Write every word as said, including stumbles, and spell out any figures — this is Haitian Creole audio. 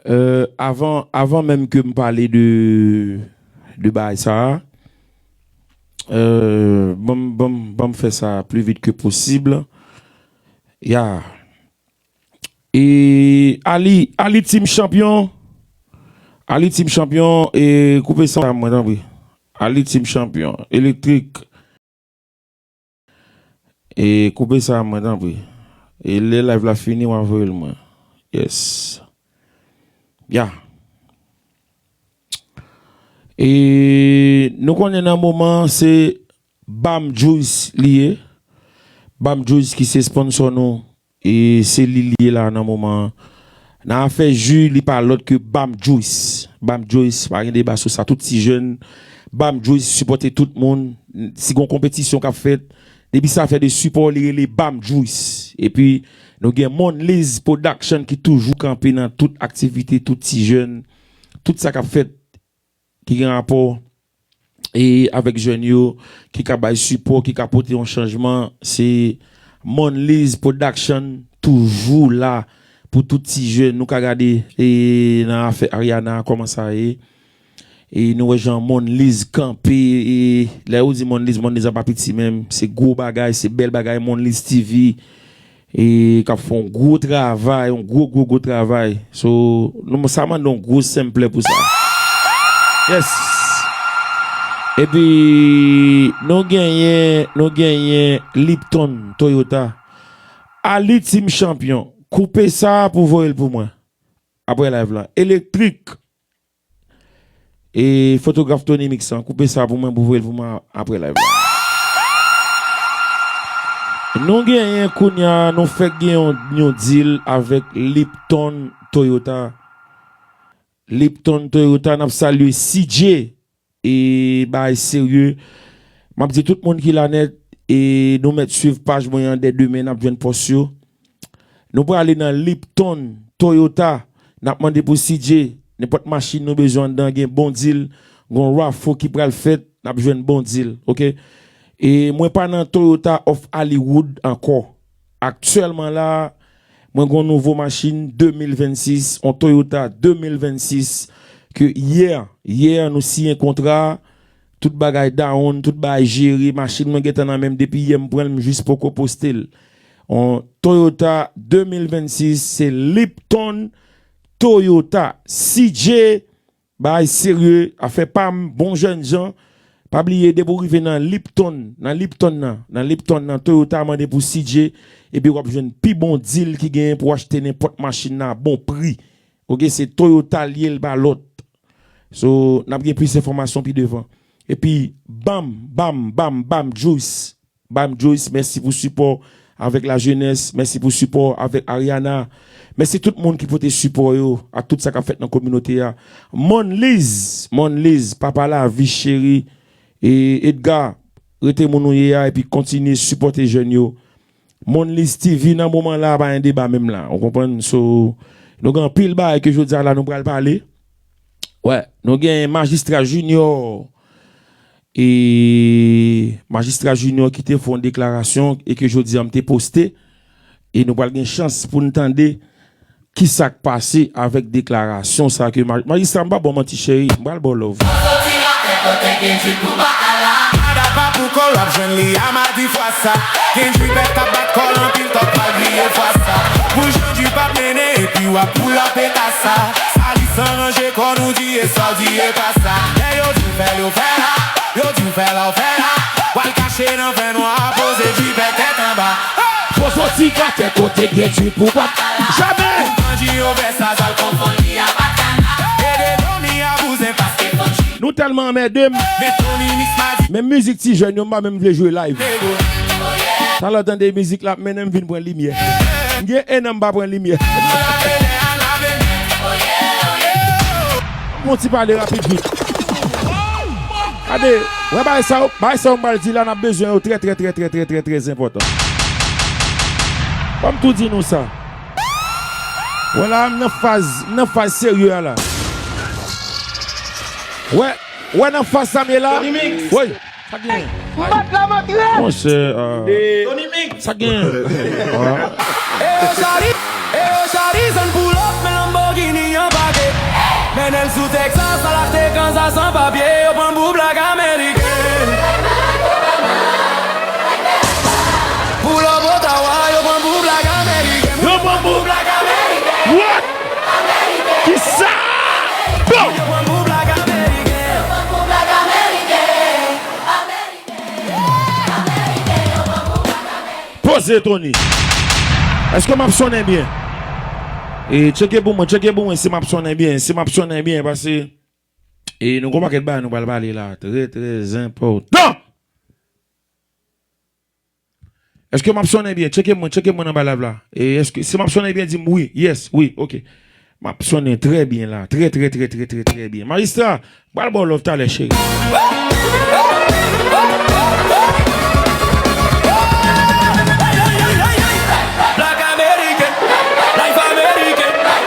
Euh, avan, avan menm ke m pale de, de bagay sa a, euh, ban m, ban m, ban m fè sa pli vit ke posib. Ya. E Ali, Ali Team Champion. Ali Team Champion, e koupe sa mwen, tanpri. Ali Team Champion. Elektrik. E koupe sa mwen, tanpri. E lè live la fini, w a voye l mwen. Yes. Ya. E nou konnen nan moman, se Bam Juice li ye. Bam Juice ki se sponsor nou. E se li li ye la nan moman an. Nan afè ji, li pa lòt ke Bam Juice. Bam Juice, pa gen deba sou sa. Tout ti jèn, Bam Juice sipòte tout moun. Si gon konpetisyon k ap fèt, depi sa fè de sipò, li rele Bam Juice. Epi, nou gen Monliz Production ki toujou kanpe nan tout aktivite, tout ti jèn, tout sa k ap fèt ki gen rapò e avèk jèn yo, ki ka bay sipò, ki ka pote yon chanjman. Se Monliz Production toujou la pou tout ti jèn. Nou ka gade e nan afè Ariana, kòman sa ye. E nou wè jan Monliz kanpe. E lè yo di Monliz, Monliz a pa piti menm. Se gwo bagay, se bèl bagay, Monliz T V. E k ap fè yon gwo travay, yon gwo, gwo, gwo travay. So, nou, sa mande yon gwo senplè pou sa. Yes. Epi, nou genyen, nou genyen Lipton Toyota. Ali Team Champion. Koupe sa pou voye l pou mwen. Apre live la. Elektrik. E fotograf Tony Mix lan, koupe sa pou mwen, pou voye l pou mwen apre live la. Nou genyen kounye a, nou fèk gen yon, yon deal avèk Lipton Toyota. Lipton Toyota, n ap salye C J. E bagay serye. M ap di tout moun ki la nèt, e nou mèt swiv paj mwen an, dè demen n ap jwenn pòs yo. Nou prale nan Lipton Toyota. N ap mande pou C J. Nenpòt machin nou bezwen anndan, gen bon deal. Gon raffle ki pral fèt, n ap jwenn bon deal, oke? E mwen pa nan Toyota of Hollywood ankò. Aktyèlman la, mwen gon nouvo machin de mil vennsis, on Toyota de mil vennsis, ke yè, yè nou siyen kontra, tout bagay down, tout bagay jere, machin mwen gentan nan men m depi yè m pran l, m jis poko poste l. On Toyota de mil vennsis, se Lipton Toyota. C J, bagay serye, afè pa m, bon jèn jan. Pa bliye, depi w rive nan Lipton, nan Lipton nan, nan Lipton nan, Toyota mande pou C J, epi w ap jwenn pi bon deal ki genyen pou w achte nenpòt machin nan a bon pri. Oke, se Toyota l ye, l pa lòt. So, n ap gen plis enfòmasyon pi devan. Epi, bam, bam, bam, bam, Juice. Bam Joyce, mèsi pou sipò avèk lajenès, mèsi pou sipò avèk Ariana. Mèsi tout moun ki pote sipò yo a tout sa k ap fèt nan kominote a. Monliz, Monliz, papa lavi cheri, e Edgar, rete moun ou ye a epi kontinye sipòte jèn yo. Monliz T V nan moman la pa gen deba menm la, ou konprann? So, nou gen anpil bagay ke jodi a la nou pral pale. Wè, nou gen Majistra Junior. E Majistra Junior ki te fè yon deklarasyon e ke jodi a m te poste. E nou pral gen chans pou n tande ki sa k pase avèk deklarasyon sa ke ma-, Majistra, m pa ba w manti cheri, m pral ba w love. Soti nan tè kote Kendrick ou pa ka la. Mada pa pou kò l ap jwenn li a madi fwa sa. Kendrick bèt k ap bat kò l anpil tòt pral bliye fwa sa. Pou Jean-Jude p ap mennen epi w ap pou l ap eta sa. Sa li san ranje kò nou di e sa w di e pa sa. Lè yo di w fè l, yo fè l ha. Yo di w fè l, w fè l ha. W al kache nan fè nwa, poze jipè tèt anba. Fò soti atè kote Guerdy pou w pa jamè. Pou Bandi yo fè sa, sa l konfonn li a Bakana. Ede Domi a bouzen paske Fouji. Nou tèlman anmède m. Men Tony Mix Madi. Men mizik ti jèn yo, m pa menm vle jwe live. Talè w tande mizik la ap mennen m vin pran limyè. M gen en an m pa pran limyè. Yon ti pale rapid vit. Gade, wè bagay sa yo, bagay sa yo m pral di la, n ap bezwen yo trè, trè, trè enpòtan. Ban m tou di nou sa. Wè la, m nan faz, m nan faz serye a la. Wè, wè nan faz sa m ye la. Tony Mix. Woy. Sa gen? Bat la matre! Monchè, ah. Tony Mix! Sa gen? Ah. E yo chali, e yo chali, zòn pull up, men Lamborghini an pake. San papye, yo pran pou blak ameriken. Pou lòbo tawa, yo pran pou blak ameriken. Yo pran pou blak ameriken. What? Kisa? Bon. Yo pran pou blak ameriken. Poze, Tony. Èske m ap sonnen byen? E, tcheke pou mwen, tcheke pou mwen si m ap sonnen byen, si m ap sonnen byen, paske e nou gon pakèt bagay nou pral pale la, trè, trè enpòtan. Èske m ap sonnen byen? Tcheke mwen, tcheke mwen anba live la. E èske, si m ap sonnen byen, di m wi, yes, wi, ok. M ap sonnen trè byen la, trè, trè, trè, trè, trè, trè byen. Majistra, m pral ba w love talè, cheri.